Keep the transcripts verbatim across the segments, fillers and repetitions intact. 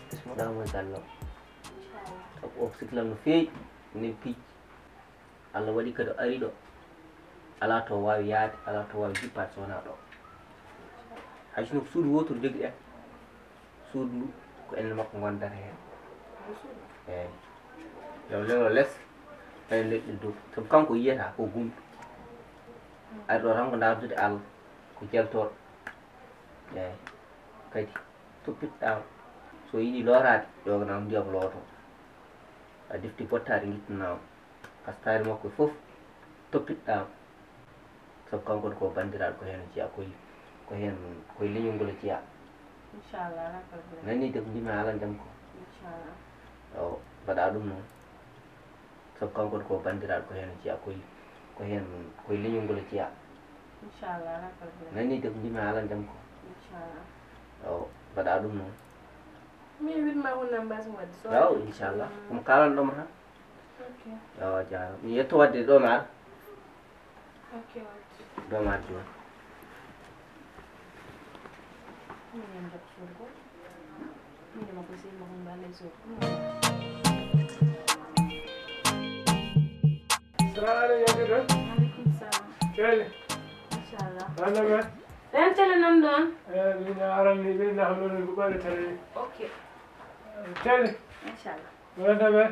Bismillah mo e galle o. O siklam no feewi, min piiji. Allah waɗi kadi o ari ɗo. Alaa to o waawi yahde, alaa to o waawi jippaade so wonaa ɗo. Hay sinno ko suudu wooturu jogiɗen, suudu ndu ko enen makko ngondata heen. Eeyi. Yo lelo les, enen leƴƴel dow. Sabu kanko yiyata ko gumɗo. Ari ɗo tan ko ndaardude Allah, ko jaltooɗo. Eeyi. Kadi toppitoɗaa mo. So yiɗi looraade, ƴoogana mo ndiyam looto. A defti bottaari, ngittanaa mo. Kastaari makko fof toppitoɗaa mo. Sabu kanko ko banndiraaɗo, ko heen o jeyaa, ko, ko heen, ko e leñol ngol o jeyaa. Inchallah, alaa problème. Nani de ko mbimi haalande am ko. Inchallah. O mbaɗa ɗum noon. Sabu kanko ko banndiraaɗo, ko heen o jeyaa, ko, ko heen, ko e leñol ngol o jeyaa. Inchallah, alaa problème. Nani de ko mbimi haalande am ko. Inchallah. O mbaɗa ɗum noon. Mi wiɗma hunna mbasmi waɗde so. Yaw, inchallah. Komo kalanɗoma tan. Ok. Yo, a jaaraama. Mi yetto waɗde ɗo ma ar. Ok, waɗde. Ɗo ma ar jooni. Min en jaɓ suudu ko. Min e makko sehil makko min mbaɗa ley suudu. Salamu aleykum, yewte toon. Aleykum salam. Tele. Inchallah. Walla ma? Ɓen tele nan ɗon. Eh, min aran ni ɓe nahno ni ko ɓaɗe tele. Ok. Tele. Inchallah. Walla ma?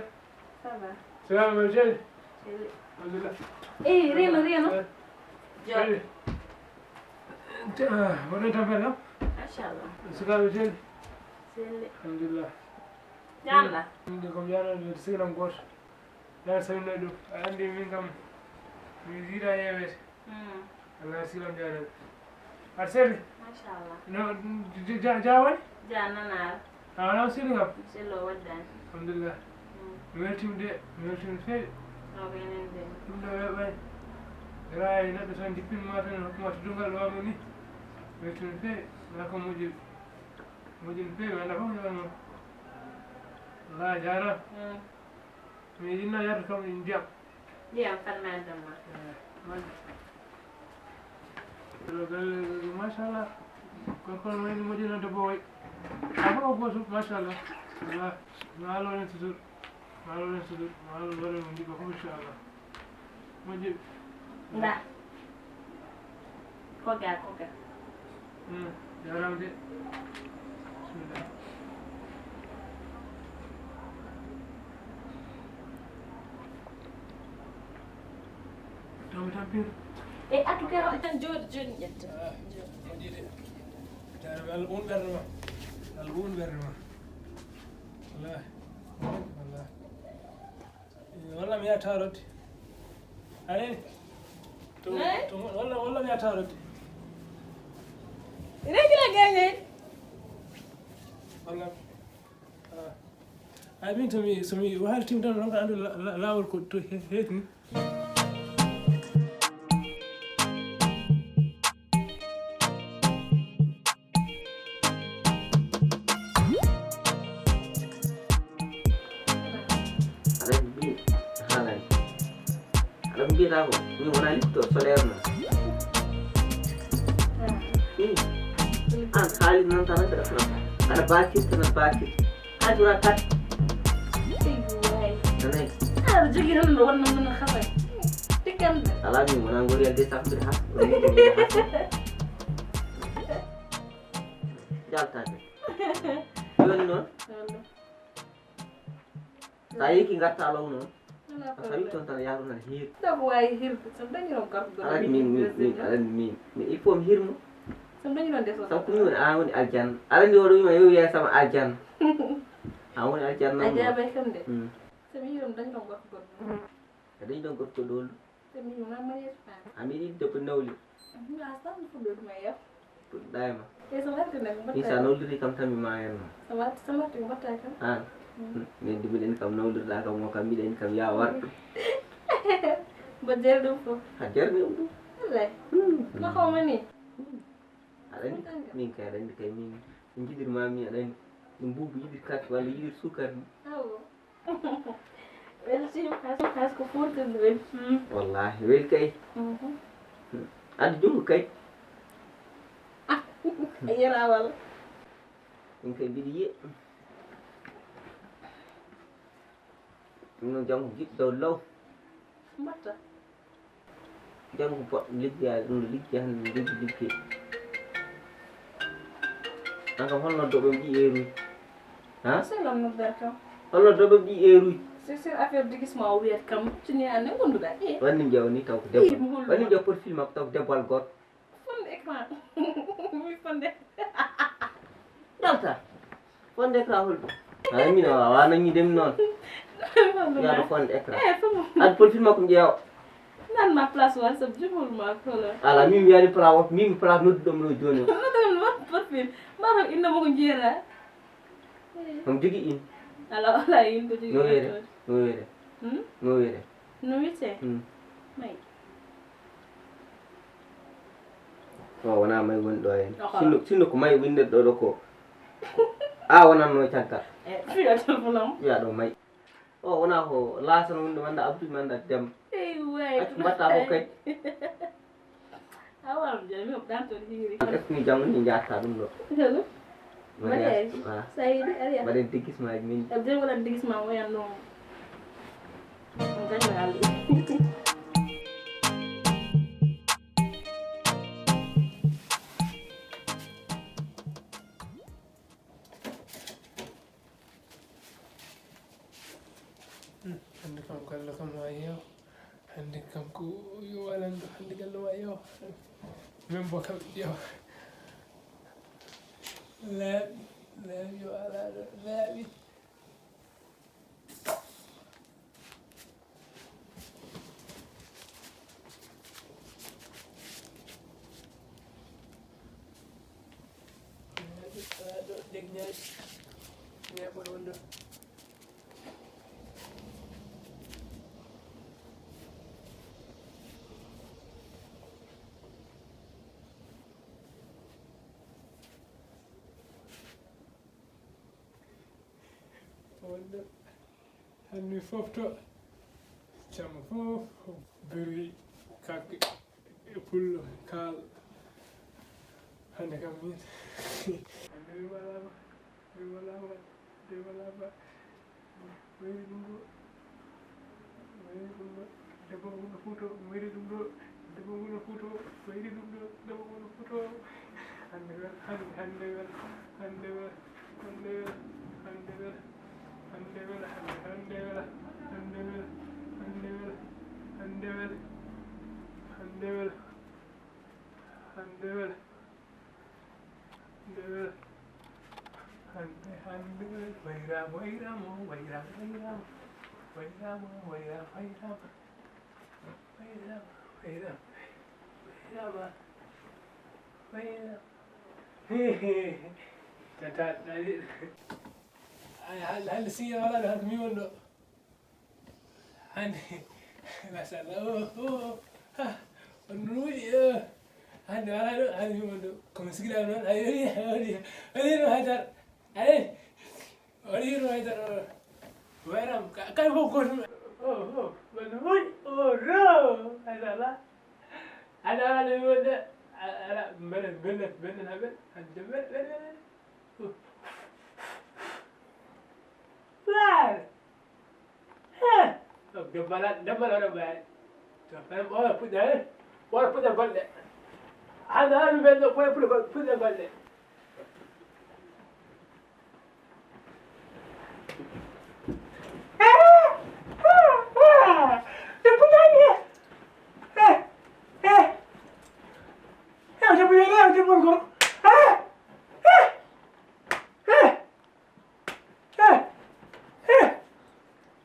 Ça va. Salamu aleykum. Alhamdulillah. Eh, reno, reno. Eh. Jooɗo. Te, ah, wonde tampere kam? Machallah. Sukaaɓe selli? Selli. Alhamdulillah. Jaamɗa? Min de ko mi jaarani mi sigilam gooto. Yaa salminoy ɗum. A anndi min kam mi yiɗa yeeweede. Mm. Allah silam jaarani. Aɗa selli? Machallah. No, ja, ja, ja woni? Ja nanaar. A wonaa selli kam? Sello waddani. Alhamdulillah. Mm. Mi weltima de, mi weltima no feewi. Ɗum ɗo weeɓani. Gara e neɗɗo tan jippinma tan hokkuma teddungal ɗo wamma ni. Mi weltima no feewi. Wala ko moƴƴi. Moƴƴi no feewi, wala fof mi wonno. Allah jaaraama. Mm. Mi yinno yarde kam e ndiyam. Ndiyam fannaani tan ma. Eh, waɗi. Ɗo galle, machallah. Gorko no wayni moƴƴi no debbo wayi. Afa o gooto, machallah. Wala, ma Allah waɗan sutur. Ma Allah waɗan sutur. Ma Allah waɗan mo njiɗɗo fof, inchallah. Moƴƴi. Nda. Koga, koga. Hmm, jaaraama de. Bismillah. Tawmi tampir. E atu kero tan jooɗi, jooɗi ƴetta. Ah, moƴƴi de. Jaaraama, Allah un ɓernde ma. Allah un ɓernde ma. Wallahi. Wallahi. Walla mi yaha tawrode. Aɗa nani? To, to, walla, walla mi yaha tawrode. Ina gila gañe. Walla. Ah. Ay, min to mi, so mi haaltima tan, ronka anndu la-, la-, laawol ko to he-, heetni. Aɗa mbi-, haalani. Aɗa mbiyata ko min wona lifto solaire noon. Ii. An haalis noon tan aɗa fota. Aɗa bakir tan aɗa bakir. An jura kat. Nanay. Aɗa jogii tan no wonno noon hafay. Tikkan. Ala min wona ngori yalde sax mbiɗa ha. Jaltade. Joni noon. Sa yeeki ngarta law noon. A tawi toon tan yaaru tan hiir. Ɗum waawi hirde. So dañi noon garɗo. Aɗa anndi min, min, min, aɗa anndi min. Mais il faut mi hirmo. So dañi noon deso. Sabu ko min woni, an woni aljanna. Aɗa anndi oɗo wiima yo wiya sama aljanna. An woni aljanna. A jaabay kam de. Hmm. So mi hiirom dañi noon gorko goɗɗo. A dañi ɗon gorko ɗoon. Te min wona mariage faami. A miɗi debbo nawli. Min a tan fuɗɗo ɗum e yam. Fuɗɗa e ma. E so watti nag. Min sa nawliri kam tan mi maayan ma. So watti, so watti ko mbatta kam. An. Mm. Min de miɗen kam nawlirɗa kam o kam miɗen kam ya war. Mbo jeer ɗum fof. A jarni ɗum ɗum. Wallay. Mm. No xawma ni. Mm. Aɗa anndi min kay aɗa anndi kay min jiɗirma min aɗa anndi. Ɗum buubu yiɗir kat walla yiɗir sukar ni. Awo. Welsiima, has, has ko fortirde weli. Wallahi, weli kay. Mhm. Addu junngo kay. A yera walla? Ɗum kay mbiɗa yiya. Ɗum noon janngo jiɗɗo law. Mbatta. Janngo boɗɗo liggeyaade, ɗum no liggeya hannde, no liggi liggey. Aan kam, holno doɓe mbiyi eeruji? Ha? Selam no ber kam. Holno doɓe mbiyi eeruji? C'est sûr, affaire déguisement o wiyata kam, tini aan ne gonduɗa. Eh. Wanni ƴeew ni taw ko debbo. Ih, mo holno. Wanni ƴeew profil makko taw ko debbo al gooto. Fond d'écran. Mi fond d'écran. Dalta. Fond d'écran hol ɗum? Ay, min a waawaa naññude mi noon. Fond d'écran. Yaɗo fond d'écran. Eh, fond. Ad profil makko mi ƴeewa. Nan ma place WhatsApp, jubol ma kolo. Ala, min mi yaani place WhatsApp, min mi place nodduɗo mo ɗo jooni o. Nodduɗo mo profil. Mbaɗo innde mo ko jeera. Omo jogii in. Ala, ala in ko jogii. No wiyete? No wiyete? Hmm? No wiyete? No wiyete? Hmm. May. O wonaa may woni ɗo heen. Oho. Sinno, sinno ko may winndata ɗo, ɗo ko. A wonanno caggal. Eh, fiya téléphone am. Wiya ɗo may. O wonaa ko laasano wonde manda Abdou manda Demba. Ey, way. Accu mbatta ko kay. Awa, mi jami, mi ɗan toon hiiri. Est-ce que mi janngo ni njatta ɗum ɗo? Hello? Mariage. Mariage. Ah. Sayidi, Ariya. Mbaɗen déguisement ji min. E ɓe waɗa déguisement o yan noon. On gaño Allah. Hmm, hannde kam galle kam ma yeew. Hannde kam ko yo alanɗo, hannde galle ma yeew. Min bo kam yeew. Laaɓi, laaɓi yo alaa ɗo, laaɓi. Wonde hannde fof to jamma fof biri kakke e pullo kaal. Hannde kam min hannde mi walaama, mi walaama, mi walaama. Wayri ɗum ɗo, wayri ɗum ɗo, debbo ngu no fuuto, wayri ɗum ɗo, debbo ngu no fuuto, wayri ɗum ɗo, debbo ngu no fuuto. Hannde wel, hannde, hannde wel, hannde wel, hannde wel, hannde wel, hannde wel, hannde wel, hannde wel, hannde wel, hannde wel, hannde wel, hannde wel. Ndewe. Hannde, hannde, wayraama, wayraama, wayraama, wayraama, wayraama, wayraama, wayraama, wayraama, wayraama, wayraama, wayraama. He, he, he. Tata, tata. Ay, hannde, hannde, si, wala, hannde, mi wonno. Hannde, machallah, o, o, o, ha, on ɗum woni, o, hannde wala ɗo, hannde mi won ɗo, kono sigilaama noon, ay, o, o, o, o, o, haydara, ay, o, o, haydara, o, wayram, ka-, kala fof gootum, o, o, on ɗum woni, o, ro, machallah, hannde wala ɗo mi won ɗo, a-, ala, mbeɗa, mbeɗa, mbeɗa, mbeɗa, hannde mbeɗa, mbeɗa, mbeɗa, o, waar. He! Ɗo debbo alaa, debbo alaa ɗo ɓaari. To, ɓen ɓooya puɗɗa, he? Ɓooya puɗɗa golle. Hannde, hannde ɓen ɗo ɓooya puɗɗa gol-, puɗɗa golle. Debbo daani, he? He! He! He, o debbo daani, he, o debbo gorko. He! He! He! He! He!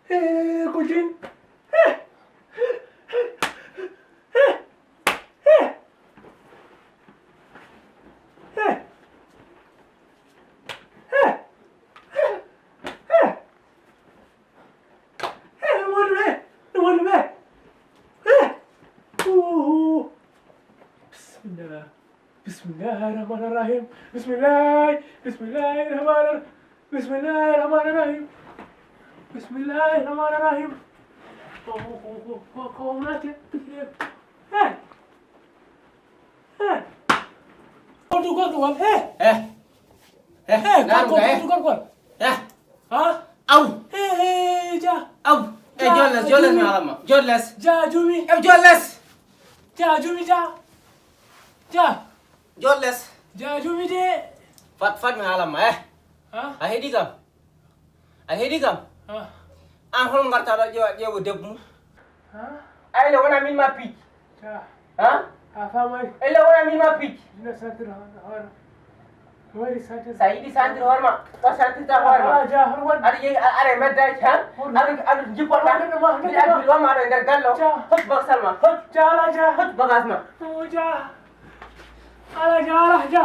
He, ko jin? He! He! He! He! He! He! He! He! No woni ɓe? No woni ɓe? He! Uhu! Bismillah. Bismillahi rahmani rahim. Bismillahi, bismillahi rahmani rahim. Bismillahi rahmani rahim. Bismillahi rahmani rahim. Ko, ko, ko, ko, ko wonate? He! He! Ko ɗum, ko ɗum won? He! He! Eh, eh, gargol, gargol, gargol. Eh. Ha? Aw. Eh, eh, ja. Aw. Eh, ja, jolles, jolles, mi haalan ma. Jolles. Ja, jumi. Eh, jolles. Ja, jumi, ja. Ja. Jolles. Ja, jumi de. Fat, fat mi haalan ma, eh. Ha? A heɗii kam? A heɗii kam? Ha? Aan hol ngartaa ɗo ƴeewa, ƴeewa debbo mum? Ha? Ay, le wona min ma piiji. Ja. Ha? A faamay. Ay, le wona min ma piiji. Ina santir hoore. Hoore santir. Sa yiɗi santir hoore ma, ko santirta hoore ma. Ala ja, hoore waɗi. Aɗa yehi, a-, aɗa e meddaji, ha? Hoore. Aɗa, aɗa jippoɗa. Hoore ma, hoore ma. Aɗa wama ɗo e nder galle o. Ja. Hoccu bagasal ma, hoccu. Ja, ala ja. Hoccu bagas ma. O ja. Ala ja, ala ja.